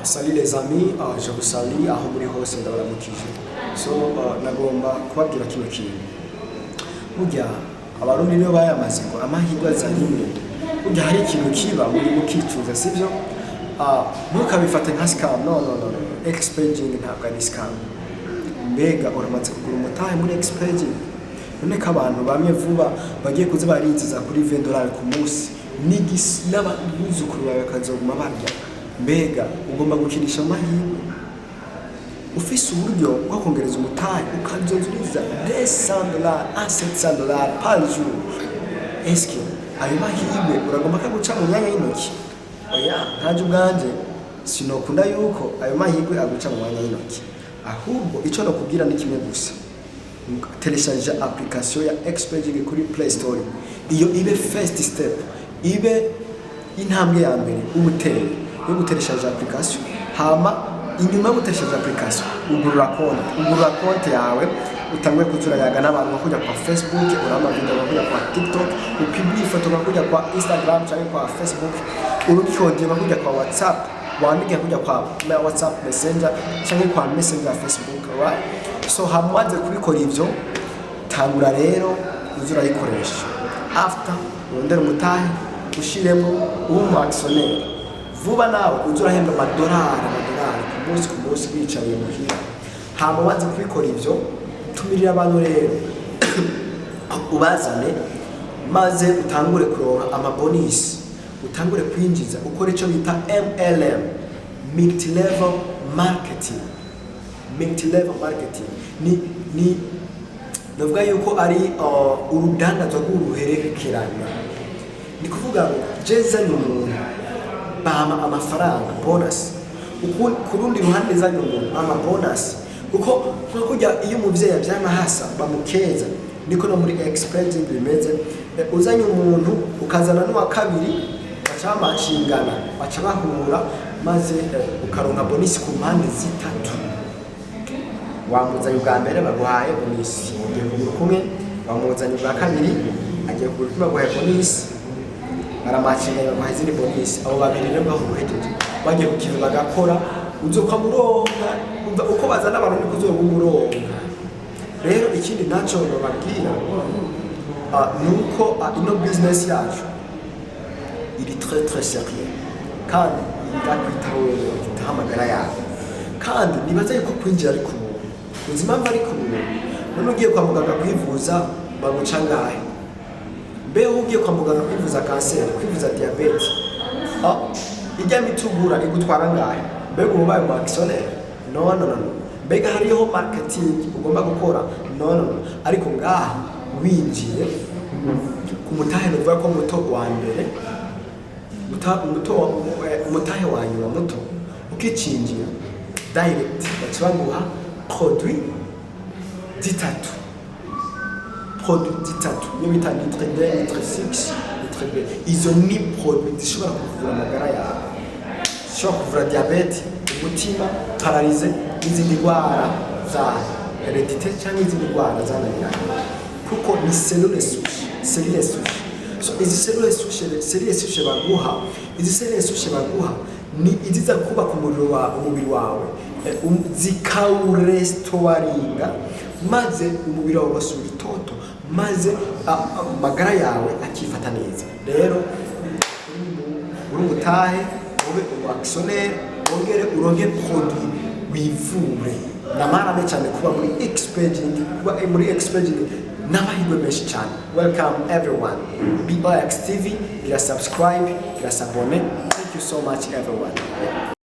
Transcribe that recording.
Salut les amis, je vous salue aho muri hose, ndabaramukije. So nagomba kubabwira kino kintu. Burya Abarundi niyo bayamaze ngo amahirwe aza rimwe. Burya hari ikintu kiba muri mukicuza, sivyo? Ntukabifate nka scam. No, no, no, no. Expaging ntabwo ari scam. Mbega uramaze kugura umutahe muri Expaging? None ko abantu bamwe vuba bagiye kuza barinjiza kuri $20 ku munsi, n'abuzukuru bawe bakazoguma barya, mbega ugomba gukinisha amahirwe? Ufise uburyo bwo kongereza umutahe, ukazoza uriza $200 à $700 par jour, eske ayo mahirwe uragomba kaguca mu myanya y'intoki? Oya, nkaje ubwanje sinokunda yuko ayo mahirwe aguca mu mwanya y'intoki. Ahubwo icyo nakubwira ni kimwe gusa: télécharge application ya Expaging kuri Play Store. Iyo ibe first step, ibe intambwe ya mbere uba uteye yo gutélécharge application. Hama inyuma yo gutélécharge application, ugurura konti yawe, utangwe kuza urayaga n'abantu, nka kujya kwa Facebook urama video, nka kujya kwa TikTok upublie ifoto, nka kujya kwa Instagram cyangwa kwa Facebook urukodiye, nka kujya kwa WhatsApp wandike, kujya kwa WhatsApp Messenger cyangwa kwa Messenger ya Facebook, right? So hamaze kubikora ivyo, tangura rero uze urayikoresha. After urondere umutahe ushiremo, ube umu actionnaire vuba, nawe uze urahembwa amadolari, amadolari ku munsi ku munsi, wicaye muhira. Hama umaze kubikora ivyo, tumirira abantu rero, ubazane, maze utangure kuronka amabonus, utangure kwinjiza, ukora icyo bita MLM, multi level marketing. Multi level marketing ni navuga yuko ari urudandazwa rw'uruhererekerane. Ni kuvuga ngo je nzanye umuntu, bampa amafaranga, bonus. Ku rundi ruhande nzanye umuntu, bampa bonus, kuko nko kurya iyo umuvyeyi abyaye amahasa bamukeza, niko no muri Expaging bimeze. Uzanye umuntu ukazana n'uwa kabiri, baca bamacingana, baca bahura, maze ukaronka bonus ku mpande zitatu. Wamuzanye ubwa mbere, baguhaye bonus, ugiye kugura kumwe. Wamuzanye ubwa kabiri, agiye kugura kumwe, baguhaye bonus, baramacinganya, baguhaye izindi bonus. Abo babiri rero ngaho uhejeje bagiye ku kintu bagakora, uzokwa muronka. Umva, uko bazana abantu niko uzoba umuronka. Rero ikindi naco bababwira ni uko ino business yacu iri très très sérieux, kandi irakwitaho wewe, itaho amagara yawe. Kandi nibaza yuko kwinjira ari ku buntu. Uzi impamvu ari ku buntu? None ugiye kwa muganga kwivuza baguca ngahe? Mbeho ugiye kwa muganga kwivuza kanseri, kwivuza diyabete, ijya miti ugura igutwara ngahe? Mbega uba ubaye umu actionnaire? No, no, no, no. Mbega hariho marketing ugomba gukora? No, no, no. Ariko ngaha winjiye ku mutahe, nuvuga ko muto wa mbere, umutahe wa nyuma muto, ukicinjira direct baca baguha produit zitatu, produit zitatu, iyo bita Nutri D, Nutri 6, Nutri B. Izo ni produit zishobora kuvura amagara yawe, zishobora kuvura diabète, umutima, paralysie n'izindi ndwara za hérédité cyangwa izindi ndwara zananiranye, kuko ni cellule souche, cellule souche. So izi cellule souche, cellule souche baguha, izi cellule souche baguha ni iziza kubaka umuriro wa umubiri wawe, zikawurestoringa, maze umubiri wawe ugasubira itoto, maze amagara yawe akifata neza. Rero uri umutahe, ube umu actionnaire, wongere uronke produit, wivure. Namarame cyane kuba muri Expaging, kuba muri Expaging n'amahirwe menshi cyane. Welcome everyone. BOX TV, gira subscribe, gira s'abonner. Thank you so much, everyone. Yeah.